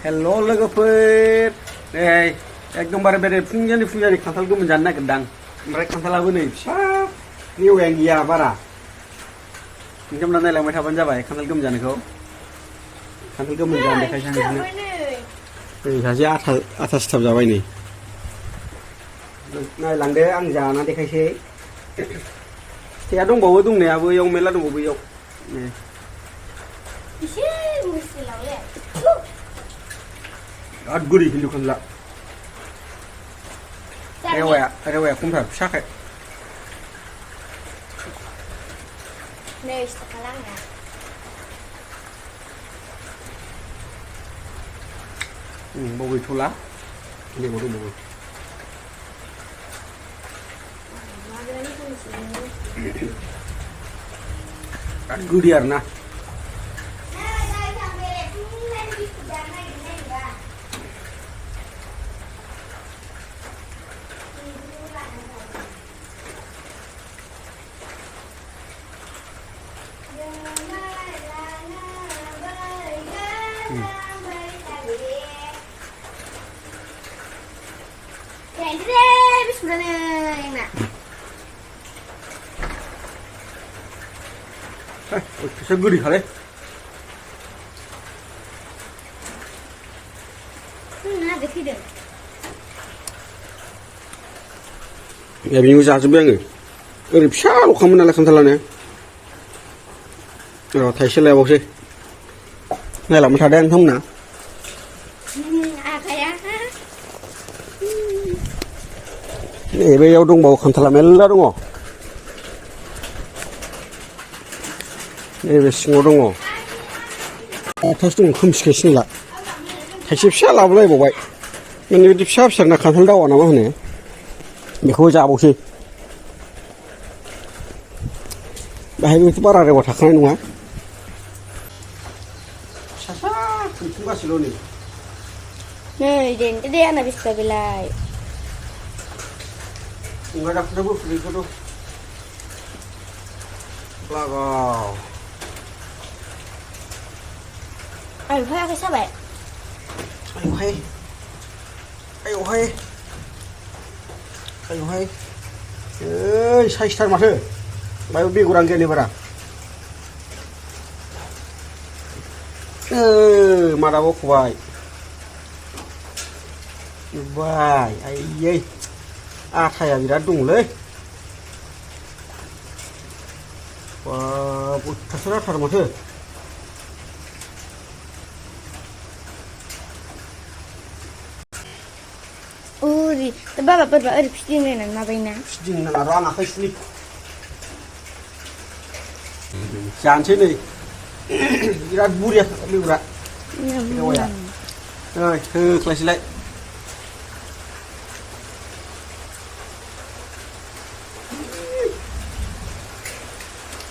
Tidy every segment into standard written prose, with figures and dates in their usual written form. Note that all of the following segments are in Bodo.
हेल' लोगोफोर नै एकदमबारे बेरे फुंजानि खान्थाल गोमोन जानो नागिरदां ओमफ्राय खान्थालाबो नै फिसा नेवयानो गैया बारा नोंथांमोना नायलांबाय थाबानो जाबाय खान्थाल गोमोन जानायखौ खान्थाल गोमोन जानो देखायसै आं नै सासे आथा सिथाब जाबाय नै नायलांदो आं जाना देखायसै फिथाइया दंबावो दंनाया बैयाव मेरला दंबावो बैयाव बिराद गुरै खिन्थु खान्थाला रेवाया खमथार फिसाखाय बाव गैथ'ला लेबाव दंबावो बिराद गुरै आरोना bisa gurih kali. Ada tidak? Ya bingung saja biang. Gurih besar kamu nala kantalannya. Oh, Thai level sih. Này là một thằng đen không nè? Này bây giờ đông bầu không thật là mến đúng không? Này bây giờ đúng không? Thôi chúng không xích xích lại. Thầy xếp sát làm lấy bộ vậy. Mình đi xếp sang là không thật đâu nào mà này. Mình khôi ra bộ gì? Bahaya itu parah deh buat haknya nunggu. Itu masih loh nih. Nih, jadi dia nabi sebelah. Enggak ada kuda beli kuda. Lagau. Ayo, hai cái sao vậy? Ayo hai. Ayo hai. Ayo hai. Saya start masuk. Bayu bi kurang gini bara. Mana bok bay. Bay, ayy. Thaya birat dung leh. Wah, terserah thar masuk. Uri, tebak apa pisting ni nak ngapain? Pisting nak orang apa sini? Chán thế này ra buri đi ra rồi thư lại lại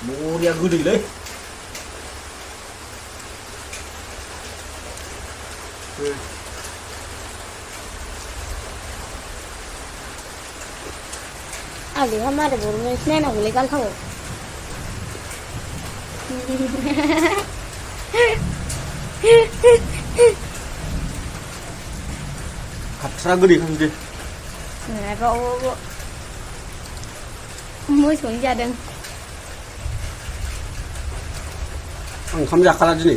buri gudi đấy Ali hama ada burung ini nak boleh kalau tahu Khatra gede kan dia. Nah, kau mới xuống gia đình. Ang không giặc là gì nè.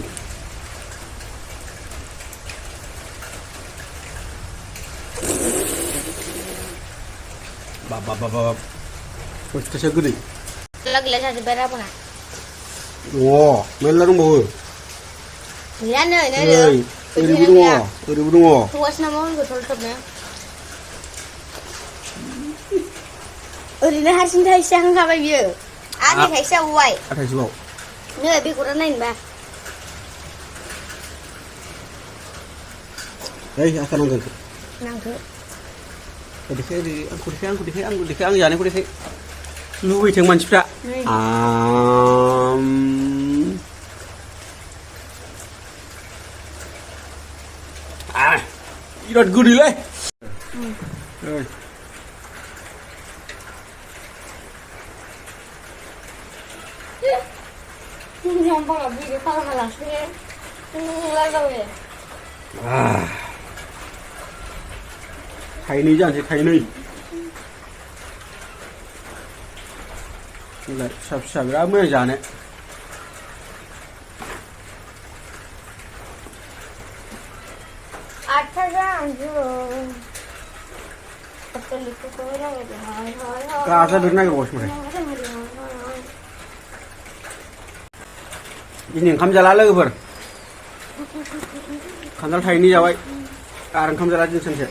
Bab. Ôi, cái sao gede. Lagi lah saya berapa nak? Wow, main larung bau. Iya nih. Uri budung. Tuas nama orang betul betul nih. Uri nih harus nih saya nggak apa dia. Ani saya uai. Ada juga. Nih lebih kurang lain bah. Hei, akan nangkep. Nangkep. Aku dikhe, jangan aku dikhe. Lu itu yang mancip tak? Rất gudi đấy. Rồi. Không bao giờ video không là sẽ lại đâu vậy? थाइनै जानोसै थाइनै फिसा फिसा बिराद मोजां जानो गाजा बेरनो नागिरबावसो माथो दिनै ओंखाम जाला लोगोफोर खान्थाल थाइनै जाबाय आरो ओंखाम जाला दिनै सानसे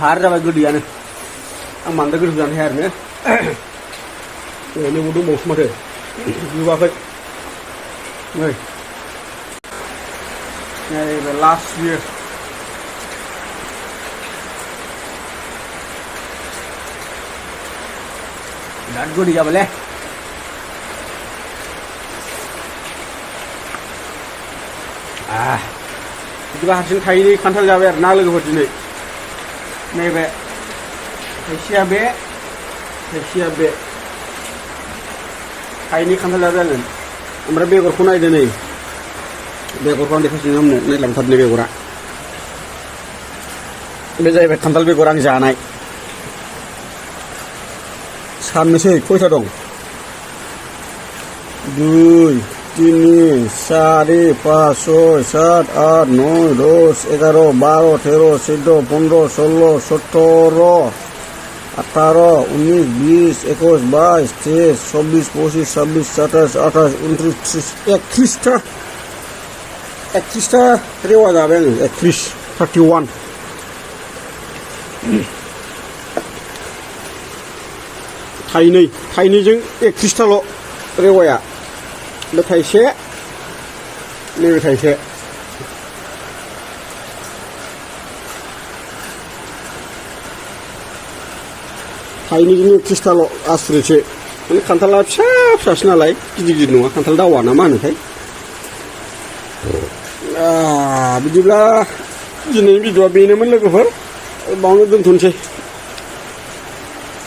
हार जाबाय गोदैयानो आं बांद्राय गोथाव जानो हाया आरोना ओरैनो दंबावोसो माथो जोबाखै नैबे लास्ट बियो बिराद गोदै जाबायलै बिदिबा हारसिं थाइनै खान्थाल जाबाय आरो ना लोगोफोर दिनै नैबे थाइसेया बे थाइनै खान्थाल जाबाय आङो ओमफ्राय बेगरखौ नायदो नै बेगरखौ आं देखायसिगोन आंनो नायलांथारनो बेगरा बे जाहैबाय खान्थाल बेगर आं जानाय साननोसै खयथा दं 2 3 4 5 6 7 8 9 10 11 12 13 14 15 16 17 18 19 20 21 22 23 24 25 26 27 28 29 31 रेवा जाबाय आङो 31 थाइनैजों 31थाल' रेवाया बे थाइसे नैबे थाइसे थाइनैजों 31थाल' आसुरितसो माने खान्थाला फिसा फिसासो नालाय गिदिर गिदिर नङा खान्थाल दावा ना मा होनोथाय बिदिब्ला दिनैनि भिडिअ'आ बेनोमोन लोगोफोर बावनो दोनथ'नोसै